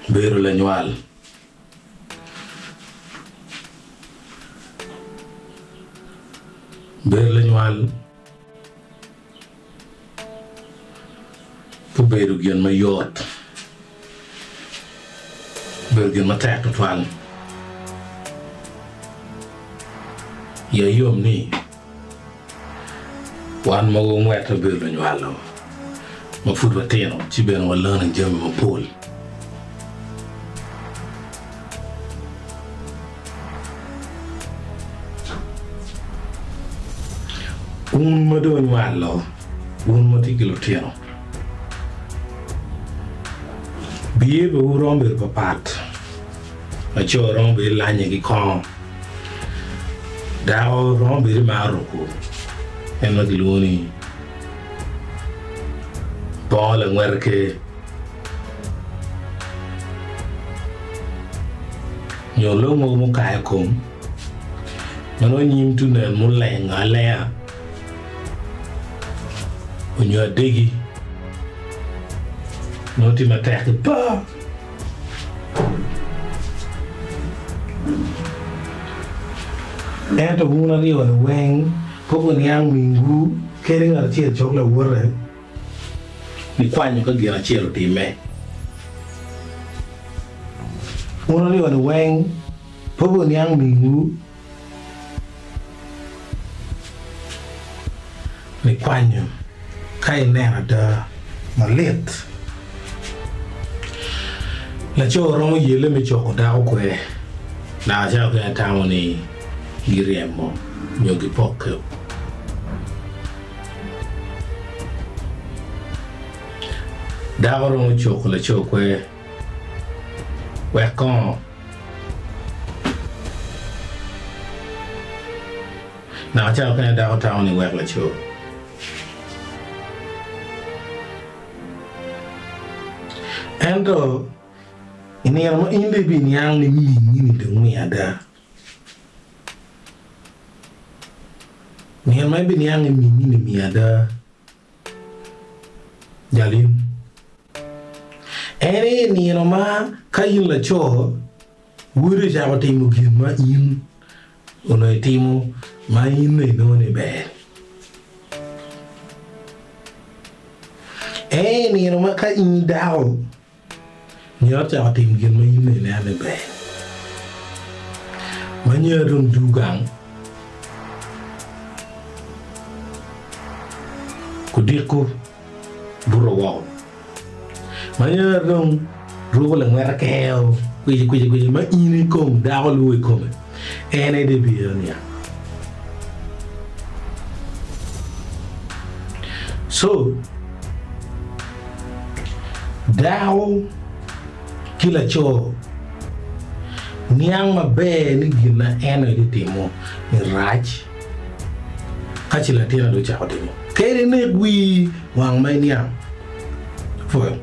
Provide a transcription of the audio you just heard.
Bedo lanywal. Bedo lanywal pe obedo gin mayot, obedo gin matek tutwal. Iya yom ni wan mogo ngwette bedo lunywalo ma pud watino ci bene wa learning jami mapol. Wun ma dong wunywalo, wun ma tye ki lutino, biyebewu romo bedo papat. Laco romo bedo lanye ki kongo, dako romo bedo maro ruko en ma kilwongo ni bongo langwete ker. Nyo lok mogo mukayo kom ma nongo nyim tye nen mulengo alenga onyo adegi nongo tye matek ki pa. Ento wun aryo-ni weng pe wuniang mingwu kadi ngat acel cok lawote. Nikwanyo ka gin acel otimme. Wun aryo-ni weng pe wuniang mingwu nikwanyo ka ineno ada malit. Laco romo yelle me coko dako kwe naka calo kene tamo ni giryemo nyo gipokke. Dako romo cuko laco kwer wek kongo naka ca okene dako tamo ni wek laco. Ento i nino ma in dong ibiniang ni mingi-ni dong miyo ada. Nino ma ibiniang ni mingi-ni miyo ada, jal in. En aye nino ma ka in laco, wodi ocako timo gin ma in onongo itimo ma in dong inongo ni ber. En aye nino ma ka in dako, Myero ocako timo gin ma in ineno ni ber. Ma nyero dong du gang kudiko buto woko. Ma nyero dong ruko langwete keo kwici kwici kwici ma in ikom dako luwo ikome en aye dong ibino niang. So, dako ki laco niang maber ni gin ma en aye tye timo ni rac ka ce latinne dong ocako timo. Kadi inek wii wang ma iniang. Apwoyo.